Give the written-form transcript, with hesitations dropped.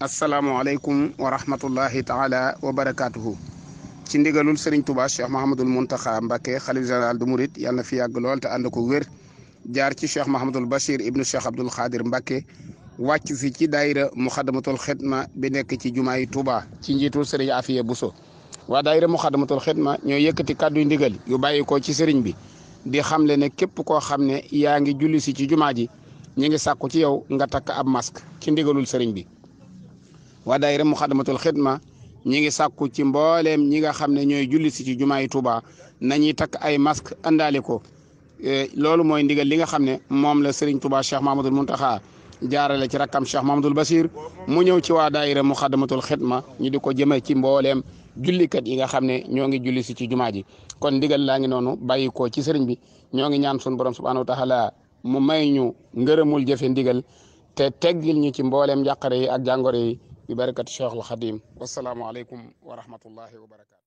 asalaamualeykum wa rahmatullahi taala wa barakaatuhu. ci ndigalul Serigne Touba Cheikh Mahamadul Muntaxa Mbacke xalif général du Mouride yàlla na fi yàgg lool te ànd ko wér jaar ci Cheikh Mahamadul Bachir ibnu Cheikh Abdoul Khadir Mbacke wàcc fi ci daayira Muxadamatul Xidma bi nekk ci jumaayi Touba ci njiitul Serigne Afiya Bousso. waa daayira Muxadamatul Xidma ñoo yëkkati kàddu ndigal yu bàyyi ko ci Serigne bi di xamle ne képp koo xam ne yaa ngi julli si ci jumaa ji ñi ngi sàkku ci yow nga takk ab masque ci ndigalul Serigne bi. waa daayira Muxadamatul Xidma ñi ngi sàkku ci mbooleem ñi nga xam ne ñooy julli si ci jumaay Touba nañuy takk ay masque àndaale ko loolu mooy ndigal li nga xam ne moom la Serigne Touba Cheikh Mahamadul Muntaxa jaarale ci rakkam Cheikh Mahamadul Bachir mu ñëw ci waa daayira Muxadamatul Xidma ñu di ko jëme ci mbooleem jullikat yi nga xam ne ñoo ngi julli si ci jumaa ji kon ndigal laa ngi noonu bàyyi ko ci Serigne bi ñoo ngi ñaan sun borom subhanahu wa taala mu may ñu ngërëmul jëfe ndigal te teggil ñu ci mbooleem njàqare yi ak jàngoro yi bi barakati Cheikhul Xadim wasalaamu aleykum wa rahmatullahi wa barakatu